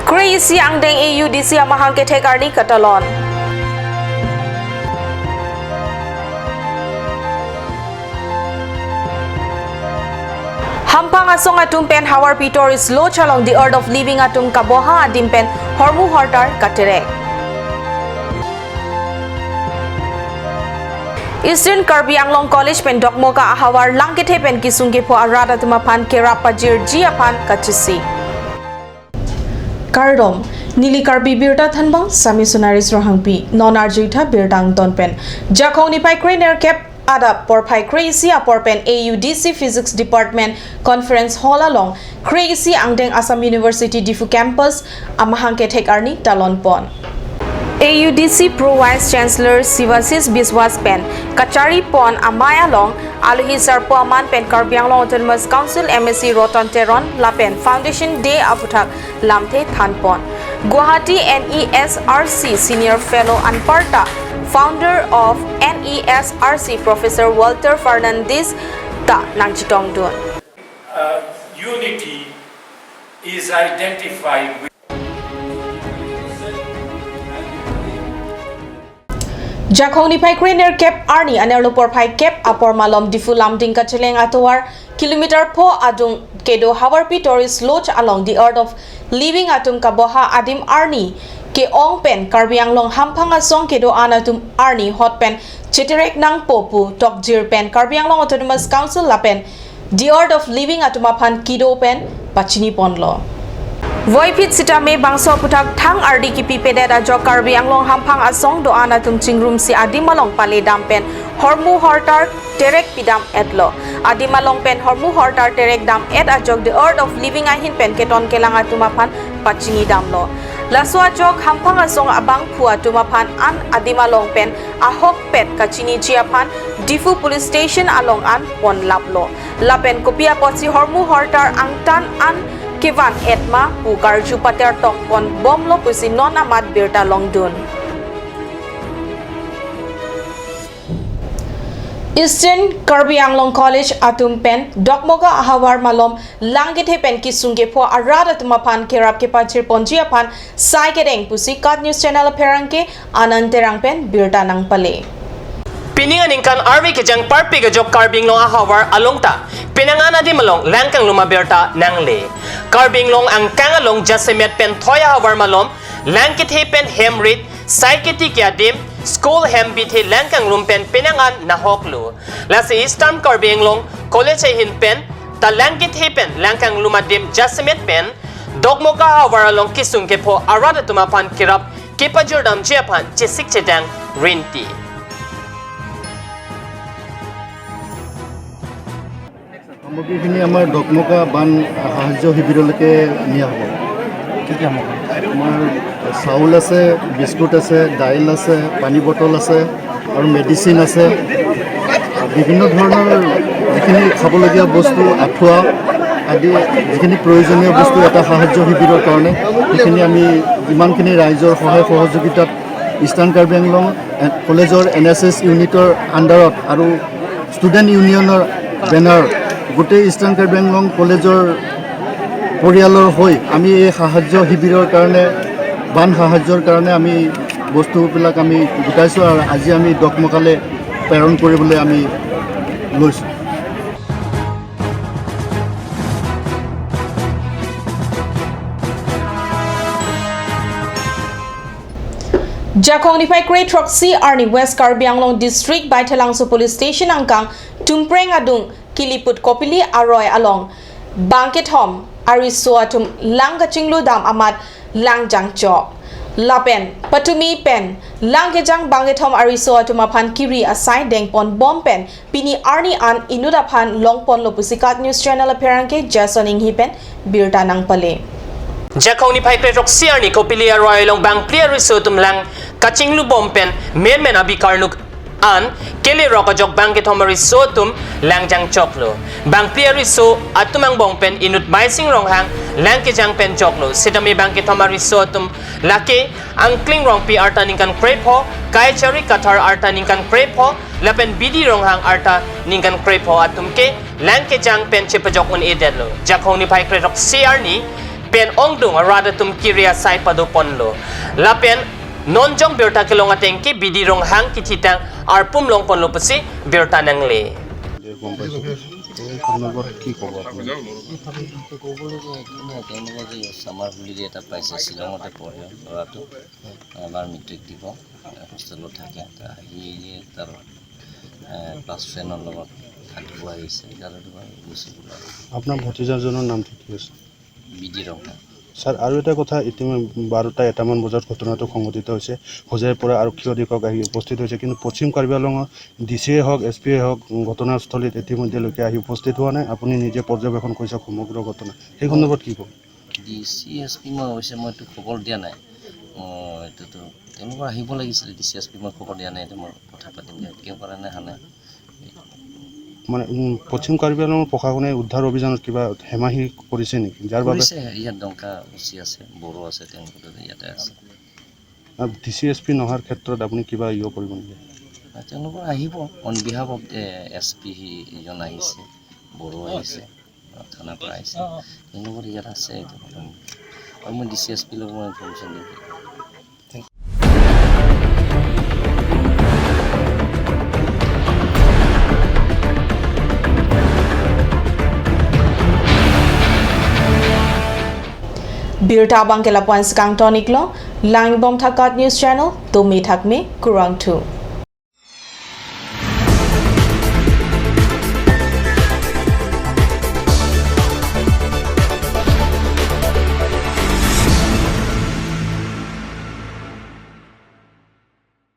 Crazy angdeng AUDC amahang ke thek arni katalon. Hampang asong atum pen hawar pitor is low chalong the art of living atum kaboha adim pen hormu hortar katerek. Eastern Karbi Anglong College pen dokmoka ahawar langkethe pen kisungke pho arada tuma phan kerapa jir ji aphan kachisi. Kardom Nili Karbi Birta Thanbang Sami Sunaris Rohangpi non Arjuitha Birtang Tonpen Jakhong ni pai Craner Cap Adap por pai Crazy apor pen AUDC Physics Department Conference Hall along Crazy Angdeng Assam University Difu Campus amahang ke thek arni talon pon. AUDC Pro Vice Chancellor Sivasis Biswas Pen Kachari Pon Amaya Long Aluhi Sarpo Aman Pen Karbi Anglong Autonomous Council MSc Roton Teron Lapen Foundation Day Aputhak Lamthe Thanpon Guwahati NESRC Senior Fellow Anparta Founder of NESRC Professor Walter Fernandez Ta Nangchitong Dun. Unity is identified with Jakhong ni pai Craner Cap Arni anerlo por pai Cap apor malom difu lamding kacheleng atowar kilometer po adung kedo hawar tourist lodge along the art of living atum kaboha adim arni ke ong pen Karbi Anglong hampang asong kedo anatum arni hot pen cheterek nang popu tokjir pen Karbi Anglong Autonomous Council lapen the art of living atumapan kido pen pachini ponlo. Voipit sitame bangso putak thang ardi ki pipedet ajo Karbi Anglong hampang asong do anatum chingrum si adimalong pale dampen hormu hortar terek pidam etlo adimalong pen hormu hortar terek dam et ajok the art of living ahin pen keton kelang atumapan pachingi damlo laswa jok hampang asong abang phua tumapan an adimalong pen ahok pet kachini jiapan Difu police station along an pon laplo lapen kopia pochi hormu hortar angtan an Kevan etma pukar jupater tok pon bomlo pusi non amat birta longdun. Eastern Karbi Anglong College atum pen dokmoga ahawar malom langithe pen kisungke pho arada tumapan kerap ke pachir ponji apan sai kedeng pusi kat news channel pherangke ananterang pen birta nang pale. Piningan ingkan army kejang parpi gejok Karbi Anglong ahawar alongta pinangan adi malong langkang lumaberta nangle Karbi Anglong ang kangalong jasemet pen thoya hawar malom langkithe pen hemrit saikiti kyadim school hem bithe langkang lumpen pinangan nahoklu lasi Eastern Karbi Anglong College hin pen ta langkithe pen langkang lumadim jasemet pen dogmoka hawar along kisung kepo arada tumapan kirap kipajurdam jepan chisik chedang rinti. সামগ্ৰীখিনি আমাৰ ডকমকা বান সাহায্য শিবিৰলৈকে নিয়া হ'ব। কি কি সামগ্ৰী? আমাৰ চাউল আছে, বিস্কুট আছে, দাইল আছে, পানী বটল আছে আৰু মেডিচিন আছে, বিভিন্ন ধৰণৰ যিখিনি খাবলগীয়া বস্তু, আঁঠুৱা আদি যিখিনি প্ৰয়োজনীয় বস্তু এটা সাহায্য শিবিৰৰ কাৰণে সেইখিনি আমি যিমানখিনি ৰাইজৰ সহায় সহযোগিতাত ইষ্টাৰ্ণ কাৰ্বি আংলং কলেজৰ NSS ইউনিটৰ আণ্ডাৰত আৰু ষ্টুডেণ্ট ইউনিয়নৰ বেনাৰত গোটেই ইষ্টাৰ্ণ কাৰ্বি আংলং কলেজৰ পৰিয়ালৰ হৈ আমি এই সাহায্য শিবিৰৰ কাৰণে বান সাহায্যৰ কাৰণে আমি বস্তুবিলাক আমি গোটাইছোঁ আৰু আজি আমি ডকমকালৈ প্ৰেৰণ কৰিবলৈ আমি লৈছোঁ। Jakhong ni pai Great Roxy Arni West Karbi Anglong District Baithalangso Police Station angkang Tumpreng adung Kiliput Kopili Aroy along Bangkethom Ariso atum Langkachinglu dam amat Langjang Chok Lapen Patumi pen Langkejang Bangkethom Ariso atum aphan Kiri asai dengpon bom pen Pini Arni an inudaphan Longpon Lopusikat News Channel apherangke Jason Inghi pen Birta Nangpale. Jakhong ni pai Great Roxy Arni Kopili Aroy along Bang Pli Ariso tum Lang Kachinglu bom pen men men abi karnuk an kele rokajok bangkethom ariso tum langjang choklo bangpli ariso atumang bong pen inut maising ronghang langkejang pen choklo sitami bangkethom ariso tum lake angkling rongpi arta ningkan krepho kaichari kathar arta ningkan krepho lapen bidi ronghang arta ningkan krepho atumke langkejang pen chepajok un edelo jakhong ni pai krerok siarni Pen ongdung arada tum kiria sai padu ponlo. Lapen nonjong birta kilong atengki bidi rong hang kichitang arpum long ponlo pasi birta nangle. গম পাইছোঁ। এই সন্দৰ্ভত কি ক'ব আপুনি? ক'বলগীয়া একো নাই। তেওঁলোকৰ যে ছামাৰ হলিডে এটা পাইছে, শ্বিলঙতে পঢ়ে ল'ৰাটো, এবাৰ মেট্ৰিক দিব, হোষ্টেলত থাকে। সি তাৰ ক্লাছ ফ্ৰেণ্ডৰ লগত থাকিব আহিছে, গা ধুব গুচি গ'ল আৰু। আপোনাৰ ভতিজাজনৰ নামটো কি আছে? B D ৰংহা। ছাৰ, আৰু এটা কথা, ইতিমধ্যে 12টা 1টামান বজাত ঘটনাটো সংঘটিত হৈছে। হোজাইৰ পৰা আৰক্ষী অধীক্ষক আহি উপস্থিত হৈছে, কিন্তু পশ্চিম কাৰ্বি আংলঙৰ ডি চিয়ে হওক, এছ পিয়ে হওক, ঘটনাস্থলীত ইতিমধ্যেলৈকে আহি উপস্থিত হোৱা নাই। আপুনি নিজে পৰ্যবেক্ষণ কৰিছে সমগ্ৰ ঘটনা, সেই সন্দৰ্ভত কি ক'ব? ডি চি এছ পি মই অৱশ্যে মইতো খবৰ দিয়া নাই। মই এইটোতো তেওঁলোকৰ আহিব লাগিছিলে। ডি চি এছ পি মই খবৰ দিয়া নাই। এইটো মই কথা পাতিম দিয়ক, কিয় কাৰণে অহা নাই। মানে পশ্চিম কাৰ্বি আংলঙৰ প্ৰশাসনে উদ্ধাৰ অভিযানত কিবা হেমাহি কৰিছে নেকি, যাৰ বাবে? কৰিছে। ইয়াত দংকা উচি আছে, বড়ো আছে, তেওঁলোকৰ ইয়াতে আছে। ডি চি এছ পি নহাৰ ক্ষেত্ৰত আপুনি কিবা ইয় কৰিব নেকি? তেওঁলোকৰ আহিব, on behalf of S P এজন আহিছে, বড়ো আহিছে, থানাৰ পৰা আহিছে, তেওঁলোকৰ ইয়াত আছে। এইটো কথা আৰু মই ডি চি এছ পিৰ লগত মই ইনফৰ্মেশ্যন দিম। Birta bangkela points kang tonik lo, langbom thakat news channel, tumi thakme kurang thu.